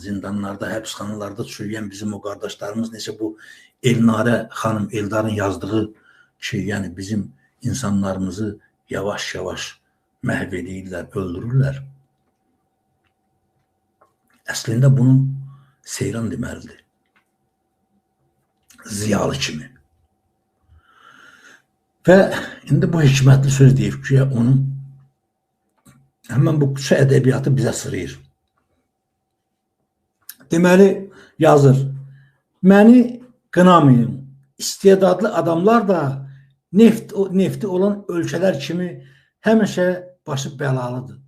Zindanlarda, həbsxanalarda çürüyən bizim o qardaşlarımız, necə bu Elnarə xanım Eldarın yazdığı ki, yəni bizim insanlarımızı yavaş-yavaş məhv edirlər, öldürürlər. Əslində bunu Seyran deməlidir. Ziyalı kimi. Və indi bu hikmətli söz deyib ki, onun həmən bu küçə ədəbiyyatı bizə sırıyır. Deməli, yazır, məni qınamayın, istedadlı adamlar da nefti olan ölkələr kimi həmişə başı bəlalıdır.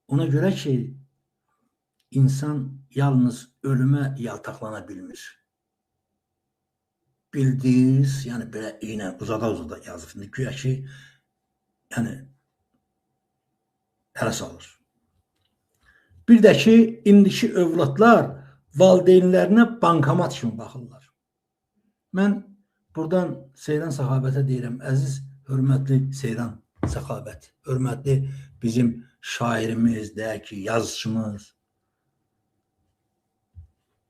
Ona görə ki, insan yalnız ölümə yaltaqlana bilmir. Bildiniz, yəni belə iynə uzada-uzada yazır. İndi güya ki, yəni hələ salır. Bir də ki, indiki övladlar valideynlərinə bankomat kimi baxırlar. Mən buradan Seyran Səxavətə deyirəm, əziz, hörmətli Seyran Səxavət, hörmətli bizim şairimiz, deyək ki, yazıçımız.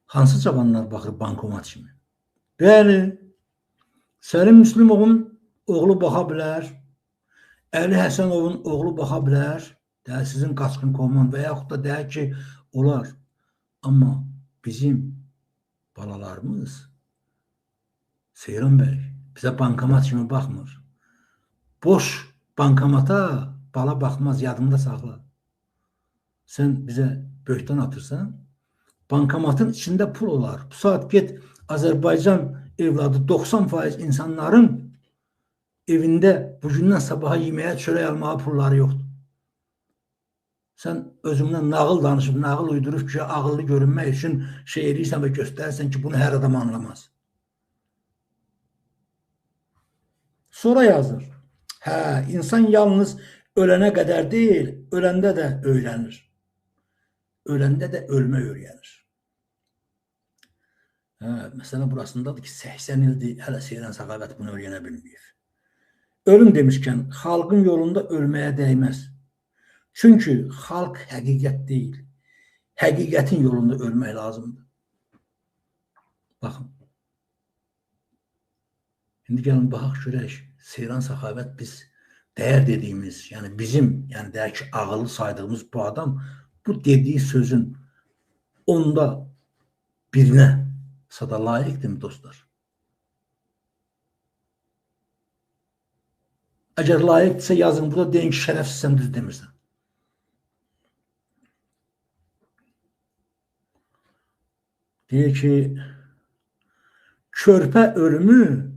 Hansı cavanlar baxır bankomat kimi? Bəli, Səlim Müslümovun oğlu baxa bilər, Əli Həsənovun oğlu baxa bilər, deyək, sizin qaçqın koman və yaxud da deyək ki, olar. Amma bizim balalarımız, Seyran bəy, bizə bankomat kimi baxmır. Boş bankomata bala baxmaz, yadında saxla. Sən bizə böhtan atırsan, bankomatın içində pul olar. Bu saat get Azərbaycan evladı 90% insanların evində bugündən sabaha yeməyə, çörək almağa pulları yoxdur. Sən özündən nağıl danışıb, nağıl uydurub ki, ağıllı görünmək üçün şey eləyirsən və göstərirsən ki, bunu hər adam anlamaz. Sonra yazır. Hə, insan yalnız ölənə qədər deyil, öləndə də öyrənir. Öləndə də ölmə öyrənir. Hə, məsələ burasındadır ki, 80 ildir, hələ Seyran Səxavət bunu öyrənə bilməyib. Ölüm demişkən, xalqın yolunda ölməyə dəyməz. Çünki xalq həqiqət deyil, həqiqətin yolunda ölmək lazımdır. Baxın. İndi gəlin, baxaq görək, Seyran Səxavət biz dəyər dediyimiz, yəni bizim, yəni deyək ki, ağıllı saydığımız bu adam bu dediyi sözün onda birinə sada layiqdirmi dostlar? Əgər layiqdirsə yazın, burada deyin ki, şərəfsiz sən düz demirsən. Deyir ki, körpə ölümü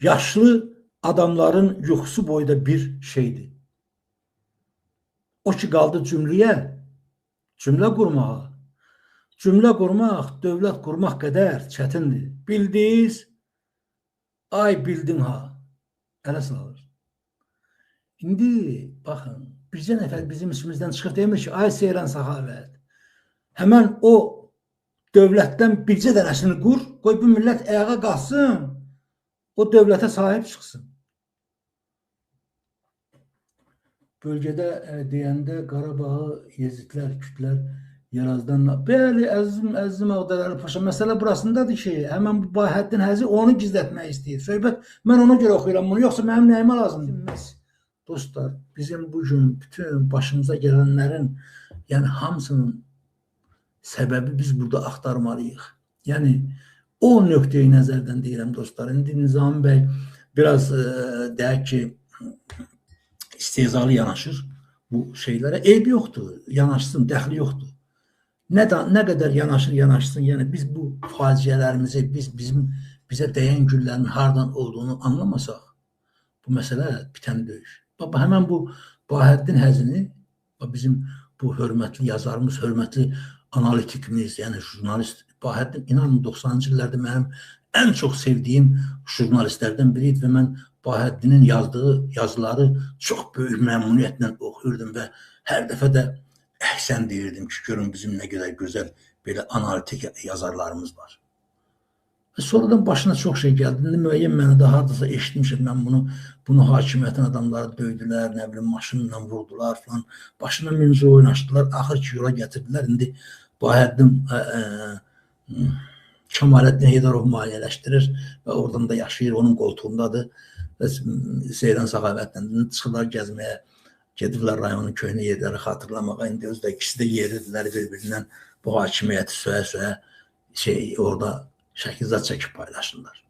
yaşlı adamların yuxusu boyda bir şeydir. O ki qaldı cümləyə, cümlə qurmağa. Cümlə qurmaq, dövlət qurmaq qədər çətindir. Bildiniz, ay bildin ha, ələ salır. İndi, baxın, bircə nəfər bizim içimizdən çıxır, demir ki, ay Seyran Səxavət, həmən o dövlətdən bircə dənəsini qur, qoy bu millət ayağa qalsın, o dövlətə sahib çıxsın. Bölgədə deyəndə Qarabağı yezidlər, Kürdlər Yarazdan... Bəli, əzizim Ağdərəli Paşa, məsələ burasındadır ki, həmən bu Bahəddin Həzi onu gizlətmək istəyir. Söhbət, mən ona görə oxuyuram bunu, yoxsa mənim nəyimə lazımdır? Dostlar, bizim bugün bütün başımıza gələnlərin, yəni hamısının səbəbi biz burada axtarmalıyıq. Yəni, o nöqteyi nəzərdən deyirəm dostlar. İndi Nizami bəy biraz deyək ki, istehzalı yanaşır bu şeylərə. Eybi yoxdur, yanaşsın, dəxli yoxdur. Nə qədər yanaşır, yanaşsın. Yəni biz bu faciələrimizi, bizə dəyən güllərin hardan olduğunu anlamasaq, bu məsələ bitən deyil. Baba, həmən bu Bahəddin Həzini, bizim bu hörmətli yazarımız, hörmətli analitikimiz, yəni jurnalist Bahəddin, inanın 90-cı illərdə mənim ən çox sevdiyim jurnalistlərdən biri idi və mən Bahəddinin yazdığı yazıları çox böyük məmnuniyyətlə oxuyurdum və hər dəfə də əhsən deyirdim ki, görün bizim nə qədər gözəl belə analitik yazarlarımız var. Sonradan başına çox şey gəldi. İndi müəyyən mənada hardasa eşitmişəm mən bunu hakimiyyətin adamları döydülər, nə bilim maşınla vurdular falan. Başına müncu oynaşdılar, axır ki yola gətirdilər. İndi Bahəddin Kemaləddin Heydarov maliyyələşdirir və oradan da yaşayır, onun qoltuğundadır. Və Seyran Səxavətlə çıxırlar gəzməyə, gediblər rayonun köhnə yerləri xatırlamağa. İndi özü də ikisi də yeridirlər bir-birindən bu hakimiyyəti söyə-söyə orada şəkil zad çəkib paylaşırlar.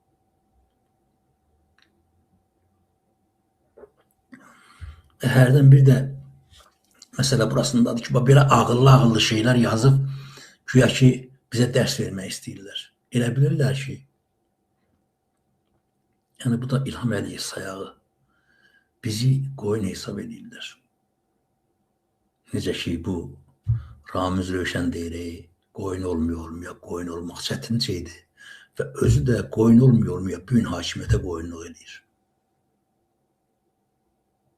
Hərdən bir də məsələ burasındadır ki, belə ağıllı-ağıllı şeylər yazıb güya ki, bizə dərs vermək istəyirlər. Elə bilirlər ki, yəni bu da İlham Əliyev sayağı. Bizi qoyun hesab edirlər. Necə ki, bu Ramiz Rövşən deyir, qoyun olmuyor, olmuyor, qoyun olmaq çətin şeydir. Və özü də qoyun olmuyor, olmuyor, bu gün hakimiyyətə qoyunluq eləyir.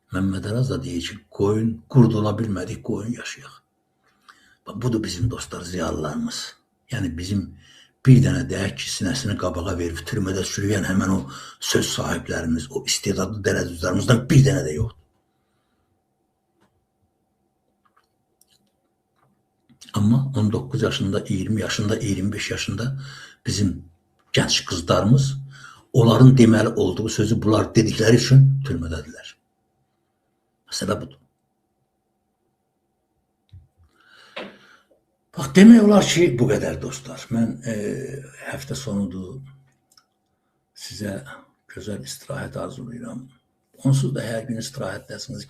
Məmməd Araz da deyir ki, qoyun, qurd ola bilmədik, qoyun yaşayaq. Bax, budur bizim dostlar, ziyalılarımız. Yəni bizim bir dənə deyək ki, sinəsini qabağa verib türmədə sürüyən həmən o söz sahiblərimiz, o istedadlı dərəcələrimizdən bir dənə də yoxdur. Amma 19 yaşında, 20 yaşında, 25 yaşında bizim gənc qızlarımız onların deməli olduğu sözü bunlar dedikləri üçün türmədədirlər. Məsələ budur. Bax, demək olar ki, bu qədər dostlar. Mən həftə sonudur sizə gözəl istirahət arzulayıram. Onsuz da hər gün istirahətdəsiniz.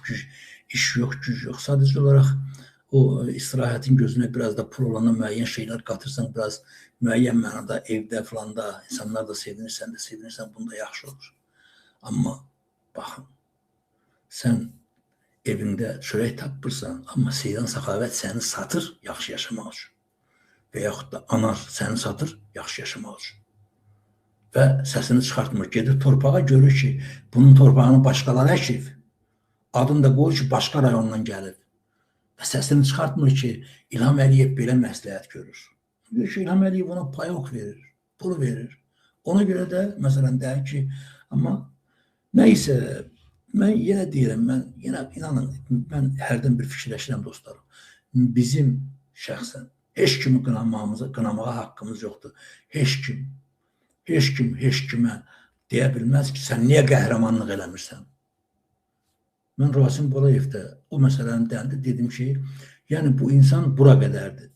İş yox, güc yox. Sadəcə olaraq o istirahətin gözünə biraz da pul olana müəyyən şeylər qatırsan, biraz müəyyən mənada evdə filanda insanlar da sevinir, sən də sevinirsən, bunda yaxşı olur. Amma baxın, sən evində çörək tapmırsan, amma Seyran Səxavət səni satır yaxşı yaşamaq üçün. Və yaxud da anar səni satır yaxşı yaşamaq üçün. Və səsini çıxartmır. Gedir torpağa, görür ki, bunun torpağını başqaları əkib. Adını da qoyur ki, başqa rayondan gəlib. Və səsini çıxartmır ki, İlham Əliyev belə məsləhət görür. Görür ki, İlham Əliyev ona payok verir, pul verir. Ona görə də, məsələn, deyək ki, amma nə isə, mən yenə deyirəm, mən yenə inanın, mən hərdən bir fikirləşirəm dostlarım. Bizim şəxsən heç kimi qınamağa haqqımız yoxdur. Heç kim, heç kim, heç kimə deyə bilməz ki, sən niyə qəhrəmanlıq eləmirsən? Mən Rasim Balayevdə o məsələni dəndi, dedim ki, yəni bu insan bura qədərdir.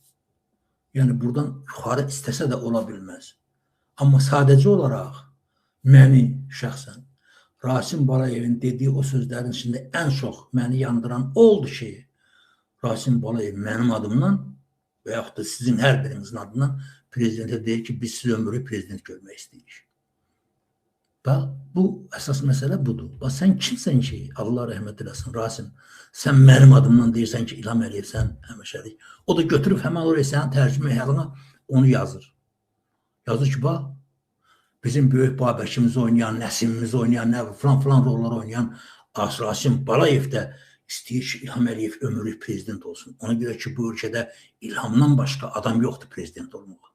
Yəni buradan yuxarı istəsə də ola bilməz. Amma sadəcə olaraq məni şəxsən Rasim Balayevin dediyi o sözlərin içində ən çox məni yandıran oldu ki, Rasim Balayev mənim adımdan və yaxud da sizin hər birinizin adından prezidentə deyir ki, biz siz ömrü prezident görmək istəyirik. Bax, bu əsas məsələ budur. Bax, sən kimsən ki, Allah rəhmət eləsin, Rasim, sən mənim adımdan deyirsən ki, İlham Əliyev sən həmişəlik. O da götürüb həmən oraya sənin tərcümə halına onu yazır. Yazır ki, bax, bizim böyük Babəkimizi oynayan, Nəsimimizi oynayan, nə filan rolları oynayan Rasim Balayev də istəyir ki, İlham Əliyev ömürlük prezident olsun. Ona görə ki, bu ölkədə İlhamdan başqa adam yoxdur prezident olmağa.